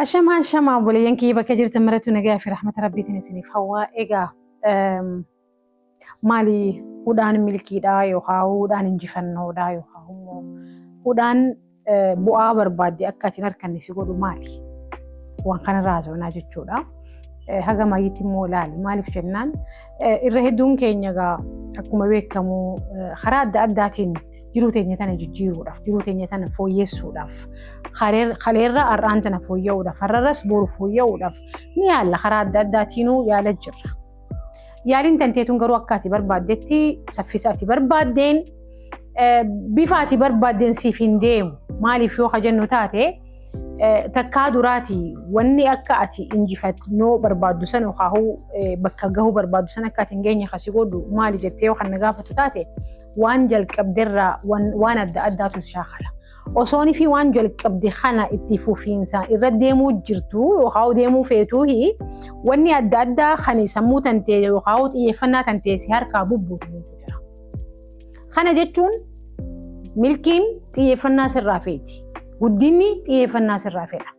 Ashamaa ashamaa obboleeyyan kiyya, bakka jirtan marattu nagaa fi rahmata rabbiitiin isiniif hawwaa. Egaa maali hudhaan milkiidhaa yookaan hudhaan injifannoodhaa yookaan immoo hudhaan bu'aa barbaadde akka ati hin arganne si godhu maali? Waan kanarraa haasofnaa jechuudha. Haga maayyitti immoo ilaali. Maaliif jennaan, irra hedduun keenya egaa akkuma beekamu karaa adda addaatiin jiruu teenya tana jijjiiruudhaaf, jiruu teenya tana fooyyessuudhaaf, kaleerra har'aan tana fooyya'uudhaaf, har'arras boru fooyya'uudhaaf ni yaalla, karaa adda addaatiinuu yaala jirra. Yaaliin tanteetuun garuu akka ati barbaaddetti, saffisa ati barbaaddeen, bifa ati barbaaddeen siif hin deemu. Maaliif yoo ka jennu taate, takkaa duraati wanni akka ati injifannoo barbaaddu san yookaan bakka gahuu barbaaddu san akka ati hin geenye kasi godhu maali jettee yoo kan na gaafatu taate, waan jalqabderraa waan adda addaatu shaakala. Osoonii fi waan jalqabde kana itti fufiinsaan irra deemuu jirtu yookaan deemuu feetuuhi, wanni adda addaa kan sammuu tantee yookaan xiyyeeffannaa tantee si harkaa bubbuutu jira. Kana jechuun milkiin xiyyeeffannaa sirraa feeti. Guddinni xiyyeeffannaa sirraa fedha.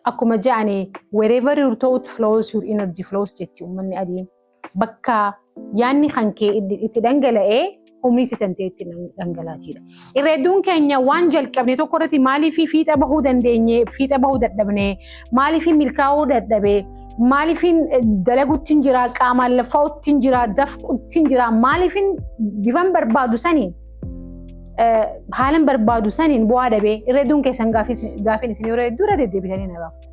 Akkuma jedhani, "Wherever your thought flows, your energy flows," jetti uummanni adiin. Bakka yaanni kan kee itti dhangala'ee, humni itti tantee itti dhangalaatiidha. Irra hedduun keenya waan jalqabne tokko irratti maaliif fiixa bahuu dandeenye, fiixa bahuu dadhabne, maaliif milkaa'uu dadhabe, maaliif dalagutti hin jira, qaamaan lafaa'utti hin jira, dafqutti hin jira, maaliif bifan barbaadu saniin, haalan barbaadu saniin bu'aa dhabee? Irra hedduun keessan gaafiin isin yeroo hedduu irra deddeebitanii na gaafatu.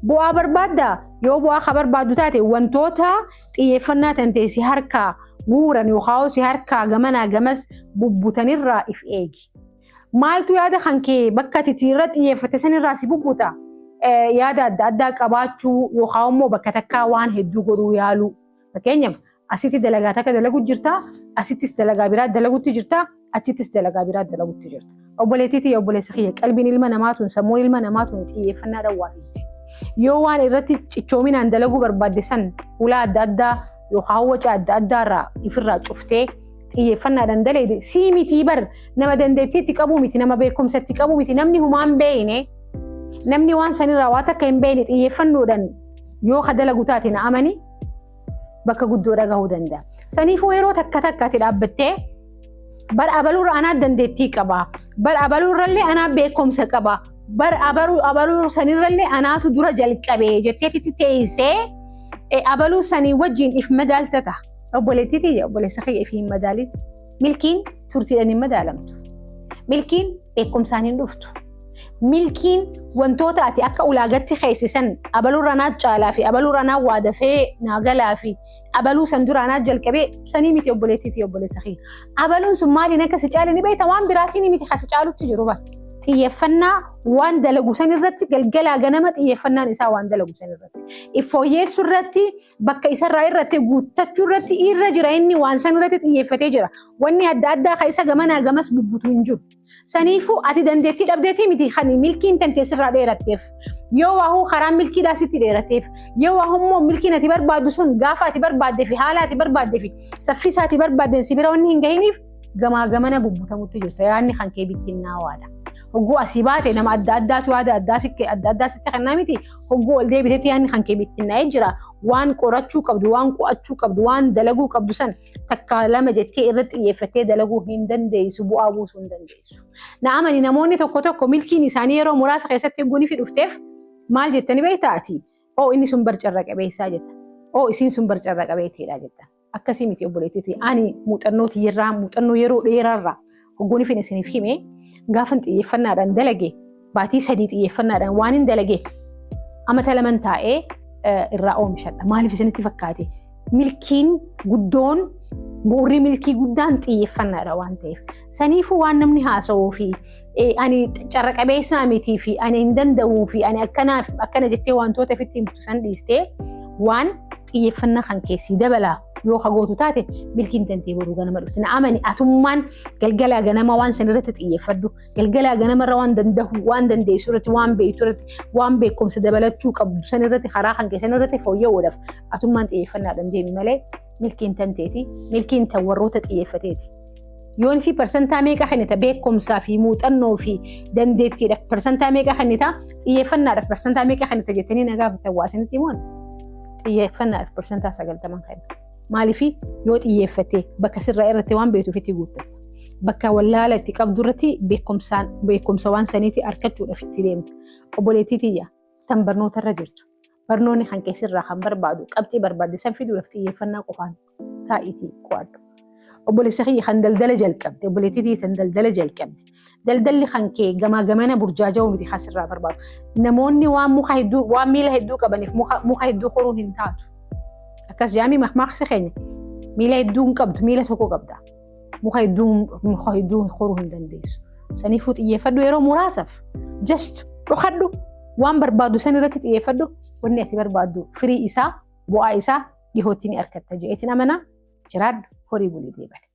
Bu'aa barbaaddaa? Yoo bu'aa ka barbaaddu taate, wantoota xiyyeeffannaa tantee si harkaa guuran yookaan si harkaa gamanaa gamas bubbutanirraa if eegi. Maaltu yaada kan kee bakka ati irra xiyyeeffate sanirraa si bubbuta? Yaada adda addaa qabaachuu yookaan immoo bakka takkaa waan hedduu godhuu yaaluu. Fakkeenyaaf, asitti dalagaa takka dalagu jirta, asittis dalagaa biraa dalagutti jirta, achittis dalagaa biraa dalagutti jirta. Obboleettii tiyya, obboleessa kiyya, qalbiin ilma namaa tun, sammuun ilma namaa tun xiyyeeffannaa dhawwaa fiddi. Yoo waan irratti cichoominaan dalaguu barbaadde san ulaa adda addaa yookaan waca adda addaarraa ifirraa cuftee xiyyeeffannaadhaan dalagde, sii mitii bar, nama dandeettii qabu miti, nama beekumsa itti qabu miti, namni humaan beeyne, namni waan sanirraa waa takka hin beeyne, xiyyeeffannoodhaan yoo ka dalagu taate, na amani, bakka guddoo dhagahuu danda'a. Saniifuu yeroo takka takka ati dhaabbattee, bar abaluurra anaa dandeettii qaba. Bar abaluurrallee anaa beekumsa qaba. Bar abaluu sanirrallee anaatu dura jalqabe jetteetitti teessee abaluu sanii wajjin if madaaltata. Obboleettii tiyya, obboleessa kiyya, if hin madaalin. Milkiin turtiidhaan hin madaalamtu. Milkiin beekumsaan hin dhuftu. Milkiin wantoota ati akka ulaagatti keessisan, abaluurra naa caalaa fi abaluurra naa waa dafee naa galaa fi abaluu san duraa naa jalqabee sanii miti, obboleettii fi obboleessa kiyya. Abaluun sun maaliin akka si caale ni beekta? Waan biraatiin miti, kasi caalutti jiru bara. Xiyyeeffannaa waan dalagu san irratti, galgalaa ganama xiyyeeffannaan isaa waan dalagu san irratti. Iffooyyeessuu irratti, bakka isarraa irratti guuttachuu irratti irra jira, inni waan san irratti xiyyeeffatee jira. Wanni adda addaa kan isa gamanaa gamas bubbutu hin jiru. Saniifuu ati dandeettii dhabdeetii miti kan milkiin tantee sirraa dheeratteef. Yoo waahuu karaan milkiidhaa sitti dheerateef, yoo waahuu immoo milkiin ati barbaaddu sun gaafa ati barbaaddee fi haala ati barbaaddee fi saffisa ati barbaaddeen si bira wanni hin gahiniif, gamaa gamana bubbutamutti jirta. Yaadni kan kee bittinnaawaadha. Hogguu asii baate nama adda addaatu yaada adda addaa sitti kennaa miti. Hogguu ol deebiteetti yaadni kan kee bittinnaa'ee jira. Waan qorachuu qabdu, waan qo'achuu qabdu, waan dalaguu qabdu san takka lama jettee irratti xiyyeeffattee dalaguu hin dandeessu, bu'aa buusuu hin dandeessu. Na amani, namoonni tokko tokko milkiin isaanii yeroo muraasa keessatti hogguu ni dhufteef maal jettanii beektaa ati? "Oo, inni sun bar carra qabeessaa," jetta. "Oo, isiin sun bar carra qabeettiidha," jetta. Akkasii miti, obboleettiiti. Ani muuxannoo tiyyarraa, muuxannoo yeroo dheeraarraa hogguun ifin isiniif hime, gaafan xiyyeeffannaadhaan dalage, baatii 3 xiyyeeffannaadhaan waan hin dalage, amata laman taa'ee irraa oomishadha. Maaliif isinitti fakkaate? Milkiin guddoon, bu'uurri milkii guddaan xiyyeeffannaadha waan ta'eef. Saniifuu waan namni haasa'uu fi ani carra qabeessaa mitii fi ani hin danda'uu fi ani akkanaaf akkana jettee wantoota ofitti himtu san dhiistee, waan xiyyeeffannaa kan keessii dabalaa yoo kagootu taate, milkiin tantee boruu ganama dhufti. Na amani, atummaan galgalaa ganama waan san irratti xiyyeeffadhu. Galgalaa ganamarra waan danda'u, waan dandeessu irratti, waan beektu irratti, waan beekumsa dabalachuu qabdu san irratti, karaa kan keessan irratti fooyya'uudhaaf atummaan xiyyeeffannaadhaan deemi malee. Milkiin tanteeti. Milkiin tan warroota xiyyeeffateeti. Yoon fi parsantaa meeqa kennita beekumsaa fi muuxannoo fi dandeettiidhaaf parsantaa meeqa kennita, xiyyeeffannaadhaaf parsantaa meeqa kennita jettanii na gaafatan, waa isinitti himuun xiyyeeffannaadhaaf 90% kenna. Maaliif? Yoo xiyyeeffattee bakka sirraa irratti waan beektuuf itti guuttatta. Bakka wallaala itti qabdu irratti beekumsaan beekumsa waan saniitti argachuudhaaf itti deemta. Obboleettii tiyya tan barnoota irra jirtu. Barnoonni kan keessirraa kan barbaadu qabxii barbaadde san fiduudhaaf xiyyeeffannaa qofaan taa'iitii qo'adhu. Obboleessa kiyya kan daldala jalqabde, obboleettii tiyya kan daldala jalqabde. Daldalli kan kee gamaa gamana burjaaja'uu miti kan sirraa barbaadu. Namoonni waan muka hedduu, waan miila hedduu qabaniif muka hedduu horuun hin taatu. Akkas jaamii makmaaksi keenya miila hedduu hin qabdu, miila tokko qabda. Muka hedduu horuu hin dandeessu. Saniifuu xiyyeeffadhu yeroo muraasaaf. Just dhokadhu, waan barbaadu san irratti xiyyeeffadhu. Wanni ati barbaaddu firii isaa, bu'aa isaa dhihootti ni argatta jedheetiin amanaa. Jiraadhu, horii bulii deebale.